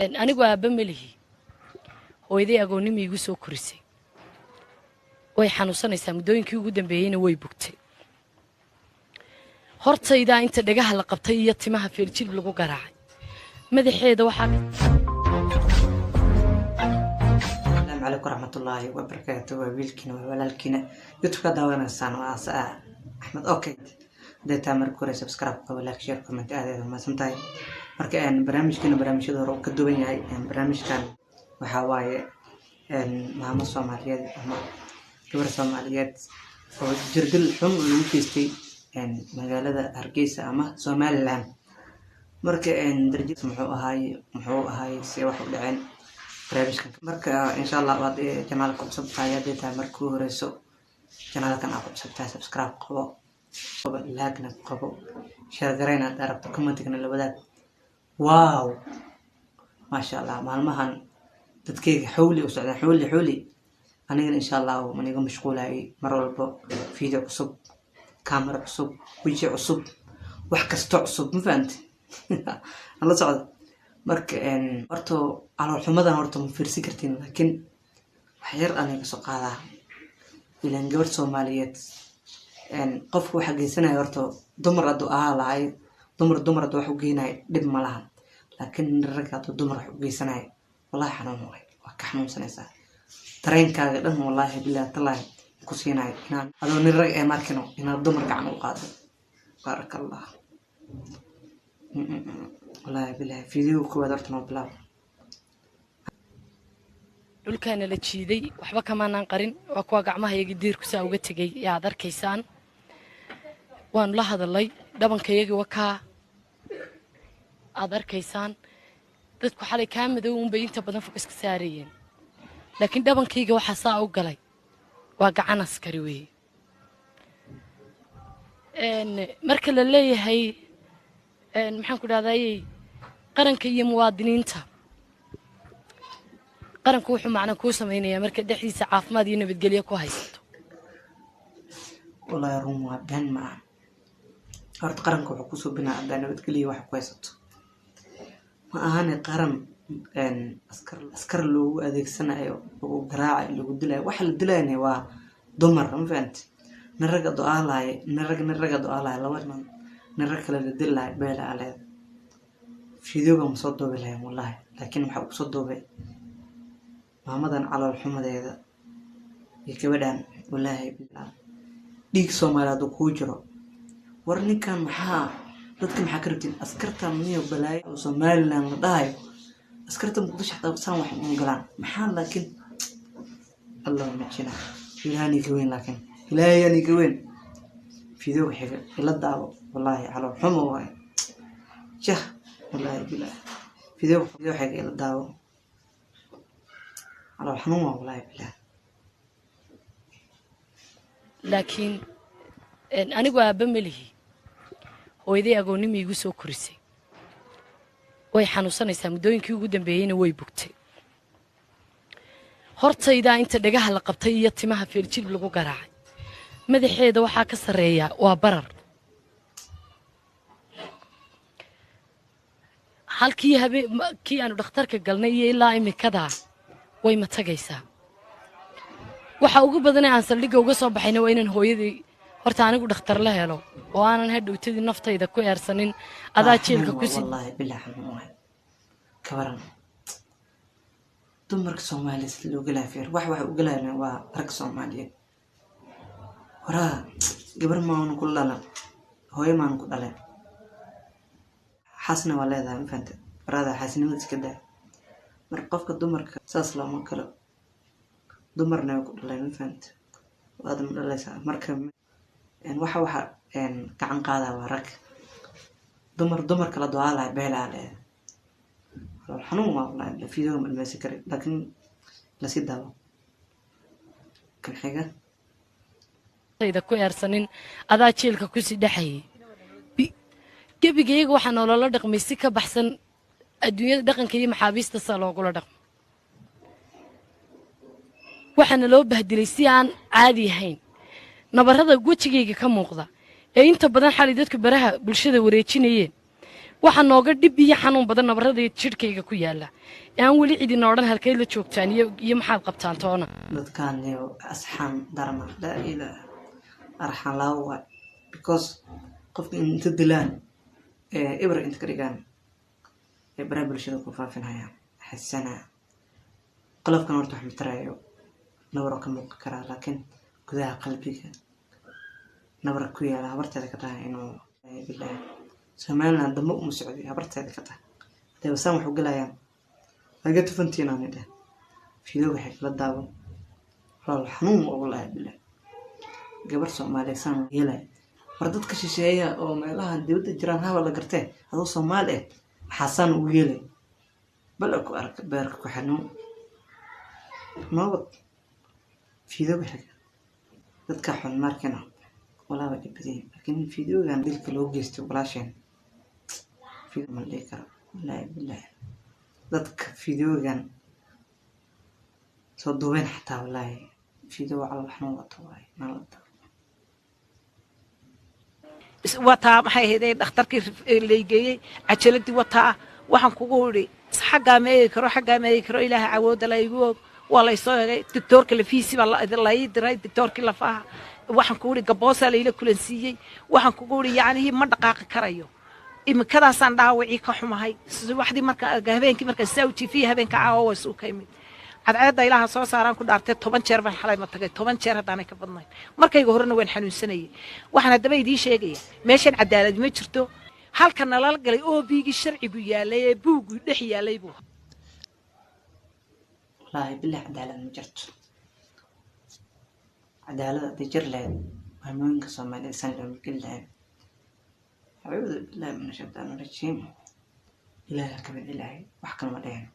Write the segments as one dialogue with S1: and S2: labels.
S1: Anigu aabba melihi, hooyaday agoonnima iigu soo korisay. Way xanuunsanaysaa, muddooyinkii ugu dambeeyeyna way bugtay. Hortaydaa inta dhagaha la qabtay iyo timaha feeljilib lagu garaacay, madaxeeda waxaa
S2: Asalaamu calaykum waraxmatullaahi wabarakaatu. Waa wiilkiina, waa walaalkiina YouTube ka daawanaysaan, waa aasa Axmed. Okay, hadday tahay marka hore, subscribe qabo, like, share, comment. Aad aad umahadsan tahay. Marka barnaamijkeena barnaamijyada hore uu ka duwan yahay. Barnaamijkan waxaa waaye maamo Soomaaliyeed ama gabar Soomaaliyeed oo jirdil xun lagu geystay magaalada Hargeysa ama Somaliland. Marka darjis muxuu ahaay, si wax u dhaceen barnaamijkan. Marka insha Allah waad channelka cusub tahay, hadday tahay markii ugu horeyso channelkan aad ku cusub tahay, subscribe qabo, like-na qabo, share garayna haddaa rabto, commentigana la wadaag. Wow, maasha Allah, maalmahan dadkeyga xawli u socdaan, xawli xawli. Anigana insha Allah maniga mashquulayay, mar walbo video cusub, camera cusub, weji cusub, wax kasto cusub, ma fahanti? La socda. Marka horta caloolxumadan horta ma fiirsan kartiin, laakiin wax yar aniga kasoo qaadaa. Ilaan gabar Soomaaliyeed qofka waxa geysanaya horta dumar hadduu ahaa lahay, dumar hadduu wax u geynayo dhib ma laha, laakiin rag hadduu dumar wax u geysanayo, wallahi xanuun waay, waa ka xanuunsanaysaa dareenkaaga dhan. Wallahi billahi tallahi ku siinayo inaan adoo nin rag ee markino inaad dumar gacan u qaado. Baaraka Allah, wallahi billahi. Video koowaad horta noo bilaab.
S1: Dhulkaana la jiiday, waxba kamaanaan qarin. Waa kuwa gacmahayagii diirku saa uga tegey ee aad arkaysaan. Waanu la hadalay, dhabankayagii wakaa aad arkaysaan. Dadku xalay kaa madow unbay inta badan focus ka saarayeen, laakiin dhabankayga waxaa saa u galay waa gacan askari weeye. Marka la leeyahay, maxaan ku dhahdaayey, qaranka iyo muwaadiniinta, qaranku wuxuu macna kuu samaynayaa marka dhexdiisa caafimaad iyo nabadgelyo ku haysato.
S2: Wallaahi run waa, been ma aha. Horta qaranka wuxuu kusoo binaa haddaa nabadgelyo wax ku haysato. Ma ahane qaran askar loogu adeegsanayo, lagu garaacayo, lagu dilayo. Waxa la dilayna waa dumar, ma fahanti? Nin ragga do-aalayo, nin ragga do-aalayo, laba nin, nin rag kale la dili lahay beela aleed, videoga ma soo duubi lahayn wallahi. Laakiin waxaa kusoo duubay maamadan calool xumadeeda iyo gabadhan. Wallaahi billah, dhiig Soomaali hadduu kuu jiro, war ninkan maxaa dadka maxaa ka rabtiin? Askarta miyo balaayo oo Somaliland la dhahayo, askarta Muqdisho xataa saan wax uma galaan. Maxaa? Laakiin Allah ma jira, Ilaahani ka weyn, laakiin Ilaahayani ka weyn. Videoga xiga ila daawo. Wallaahi calool xumo waaye jah, wallaahi bilah. Video xiga ila daawo, calool xanuun waa, wallaahi bilah.
S1: Laakiin anigu aabba melihi, hooyaday agoonnima iigu soo korisay. Way xanuunsanaysaa, muddooyinkii ugu dambeeyeyna way bugtay. Hortaydaa inta dhagaha la qabtay iyo timaha feeljilib lagu garaacay, madaxeeda waxaa ka sarreeya waa barar. Halkii habe kii aanu dhakhtarka galnay iyo ilaa imikadaa way ma tagaysaa. Waxa ugu badanee aan saldhigga uga soo baxayna waa inaan hooyadii horta anigu dhakhtar la helo oo aanan hadhowtadii naftayda ku eersanin adaa jeelka ku sii.
S2: Wallaahi bilah xanuun waay. Kabaran dumarka Soomaaliya sida loo galaa feer, wax u galayna waa rag Soomaaliyeed. Waraa gabar maanu ku dhalan, hooyo maanu ku dhaleen, xasna waa leedahay, ma fahante? Waraada xaasnimada iska daa. Marka qofka dumarka saas looma galo, dumarna way ku dhaleen, ma fahante? Waad ma dhalaysaa. Marka waxa gacan qaadaa waa rag. Dumar kala ducaalaya beelaa leedahay. Xanuun waa, wallahi videoga ma dhameysan karin, laakiin lasii daawo kan xiga.
S1: Naftayda ku eersanin adaa jeelka kusii dhexayay. Gebigayaga waxaa noolala dhaqmay si ka baxsan adduunyada dhaqanka iyo maxaabiista saa loogula dhaqmo. Waxaana loo bahdilay si aan caadi ahayn. Nabarrada wejigayga ka muuqda ee inta badan xalay dadku baraha bulshada wareejinayeen Waxaa nooga dhib iyo xanuun badan nabarada jidhkayga ku yaalla ee aan weli cidina odhan halkay la joogtaan iyo maxaad qabtaan toona.
S2: Dadkaan iyo asxaan darma, laa ilaah, arxan laawo waay, because qofka inta dilaan ee ibra inta ka dhigaan ee baraha bulshada ku faafinayaan xasana. Qolofkan horta wax matarayo, nabar oo ka muuqan karaa, laakiin gudaha qalbiga nabar ku yaala. Habarteeda ka tahay inuu bilahi Somaliland dambe uma socday. Habarteeda ka tahay hadee basaan wax u galayaan laga tufantiin aan dheh. Fiidoo waxay kala daawo walaal xanuun waa, wallaahi bilahi, gabar Soomaaliyeed saan yeelay. War dadka shisheeya oo meelahan dibadda jiraan haba la gartee, adoo Soomaali ah maxaa saan ugu yeelay? Bal ku arka beerka ku xanuun noobad. Fiidooga xiga dadka xun markina walaa waa dhib badan yihiin, laakiin fiidoogan dilka loo geystay walaasheen fiido ma la dhihi karo. Wallaahi bilahi, dadka fiidoogan soo duubeen xataa, wallaahi fiidoo calal xanuun wato waaye nalada.
S3: Wataa maxay ahayd dhakhtarkii laygeeyey cajaladii wataa. Waxaan kugu idhi xaggaa ma eegi karo, xaggaa ma eegi karo. Ilaaha awoodda la igu og. Waa laysoo egay, doctoorka lafiisi baa la ii diray, doctoorkii lafaha. Waxaan kugu idhi gaboosaa layla kulansiiyey. Waxaan kugu idhi yacnihii ma dhaqaaqi karayo iminkadaasaan dhaawacii ka xumahay. Subaxdii marka habeenkii marka saa u jiifiya, habeenka caawa waa suu ka imid. Cadceedda Ilaaha soo saaraan ku dhaartay, 10 jeer baan xalay ma tagay, 10 jeer haddaanay ka badnayn. Markayga horena waan xanuunsanayay. Waxaan haddaba idiin sheegaya, meeshan cadaalad ma jirto. Halka nalala galay oo biigii sharcigu yaalay ee buuggu dhex yaalay buu.
S2: Wallaahi bilahi, cadaalad ma jirto. Cadaalad hadday jir lahayd, maamooyinka Soomaaliyeed san looma geli lahayn. Acuudu billahi min ashaytaan rajiim. Ilaahi ha kamid ilaahay, wax kale ma dheheen.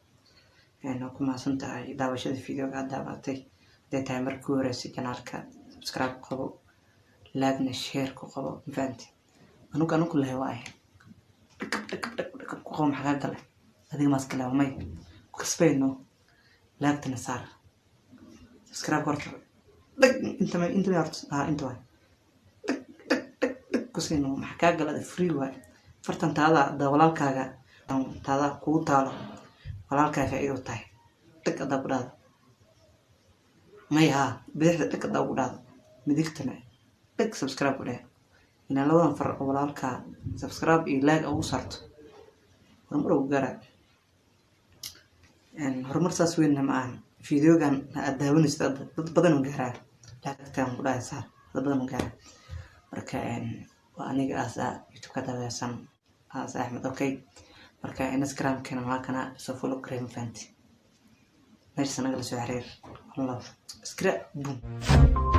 S2: Waa ku mahadsan tahay daawashada videoga aad daabatay. Hadday tahay markii ugu horeysay channelka, subscribe qabo, like-na share ku qabo. Mafahanti? Anugu lehe waa ahay dhakab dhakab dhakab dhakab ku qabo. Maxaa kaa galay adiga? Maaska lewa may ku kasbayno. Like-tana saar, subscribe horta dhag inta may horta inta waay dhag dhag dhag dhag ku siino. Maxaa kaa galay? Free waay. Fartan taada da walaalkaaga taada kugu taalo, walaalkaa faa'iido tahay. Dhag adaa ku dhahdo may haa, bidixda dhag adaa ku dhahdo, midigtana dhag subscribe ku dheh. Inaa labadan far oo walaalkaa subscribe iyo like ugu saarto, horumar ugu gaaraa. Horumar saas weynna ma ahan. Videogan aad daawanaysid hadda dad badan oo gaaraa, like-taan ku dhahay saar, dad badan oo gaaraa. Marka waa aniga aasa YouTube ka daawaysan, aasa Axmed. Okay, marka Instagramkeena waa kana, soo follow garee. Ma fahanti? Meeshaas naga la soo xiriir. One love, iskra boom.